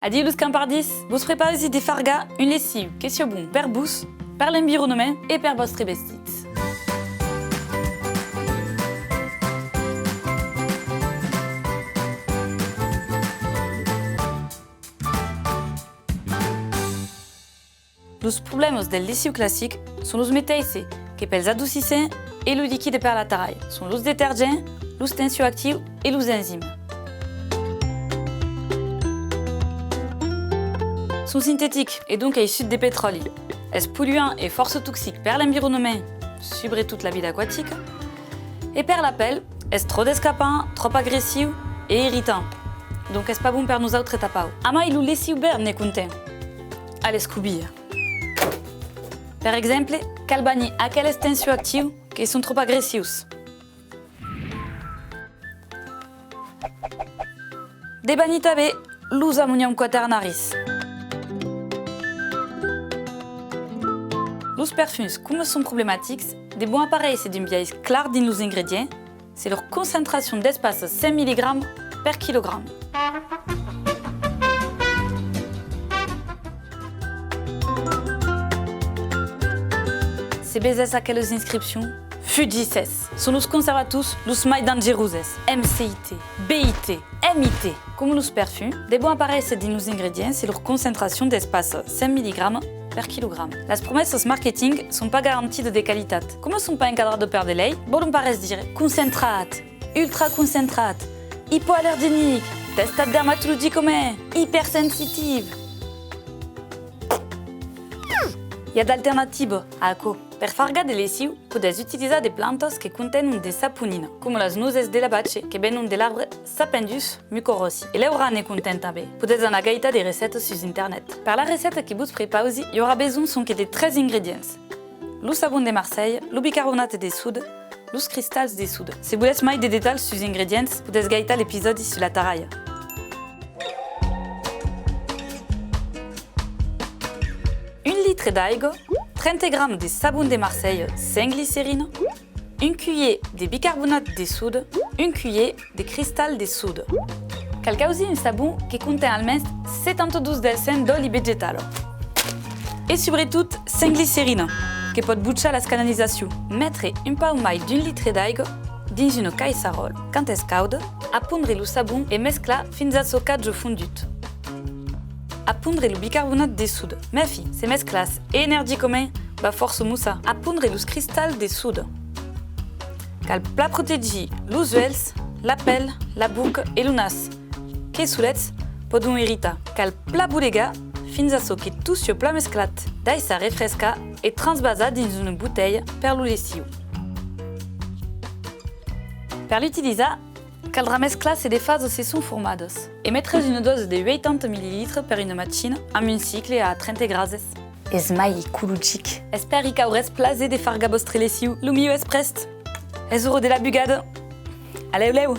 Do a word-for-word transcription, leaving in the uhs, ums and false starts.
Adiu los campardins! Vos prepausi de fargar un lessiu que siá bon per vos, per l'environament e per vòstres vestits. Los problèmas del lessiu classic son los meteisses que pels adocissents e lo liquide per la tarralha. Son los detergents, los tensioactius e los enzimas. Son sintetics e donc issuts de petròli. Es polluant e fòrça toxic per l'environament, subretot la vida aquatica, e per la pèl es tròp descapant, tròp agressiu e irritant. Donc es pas bon per nosautres tanpauc. Amai lo lessiu verd ne conten. A l'escobia. Per exemple, cal banir aqueles tensioactius que son tròp agressius. De banir tanben los amonium quaternaris. Los perfums, coma son problematics, devon aparéisser d'un biais clar dins los ingredients, se lor concentracion despassa cent milligrams per quilogram. Se vesètz aquelas inscripcions, fugissètz! Son los conservators los mai dangeroses, M C I T, B I T, M I T. Coma los perfums, devon aparéisser dins los ingredients se lor concentracion despassa cent milligrams per quilogram. Las promessas marketing son pas garantidas de qualitat. Coma son pas encadradas per de lei, vòlon pas res dire. Concentrat, ultraconcentrat, ipoallergenic, testat dermatologicament, ipersensitiu. I a d'alternativas a aquò. Per fargar de lessiu, podètz utilizar de plantas que contenon de saponina, coma las noses de l'abache que venon de l'arbre Sapindus mucorosii, e l'auran ne conten tanben. Podètz anar gaitar de recètas sus internet. Per la recèta que vos prepausi, i aurà besonh sonque de tres ingredients: lo sabon de Marselha, lo bicarbonat de sòda, los cristals de sòda. Se volètz mai de detalhs sus ingredients, podètz gaitar l'episòdi sus la tarralha. Un litre d'aiga, trenta grams de sabon de Marselha sens glicerina, un culhièr de bicarbonat de sòda, un culhièr de cristal de sòda. Cal causir un sabon que conten almens setanta-dos del cent d'òli vegetal. E subretot sens glicerina, que pòt bochar las canalizacions. Metre un pauc mai d'un litre d'aiga dins una caissaròla. Quand es cauda, apondre lo sabon e mesclar fins a çò qu'aja fondut. Apondre lo bicarbonat de sòda. Mèfi, se mesclatz energicament, va fòrça mossar. Apondre los cristals de sòda. Cal plan protegir los uèlhs, la pèl, la boca e lo nas, que solets pòdon irritar. Cal plan bolegar fins a çò que tot siá plan mesclat. Daissar refrescar e transvasar dins una botelha per lo lessiu. Per l'utilizar, caldrà mesclar se de fasas se son formadas e metretz una dòsa de ueitanta millilitres per una machina amb un cicle a trenta grases. Es mai ecologic. Espèri qu'auretz plaser de fargar vòstre lessiu. Lo miu es prèst. Es ora de la bugada. A lèu lèu!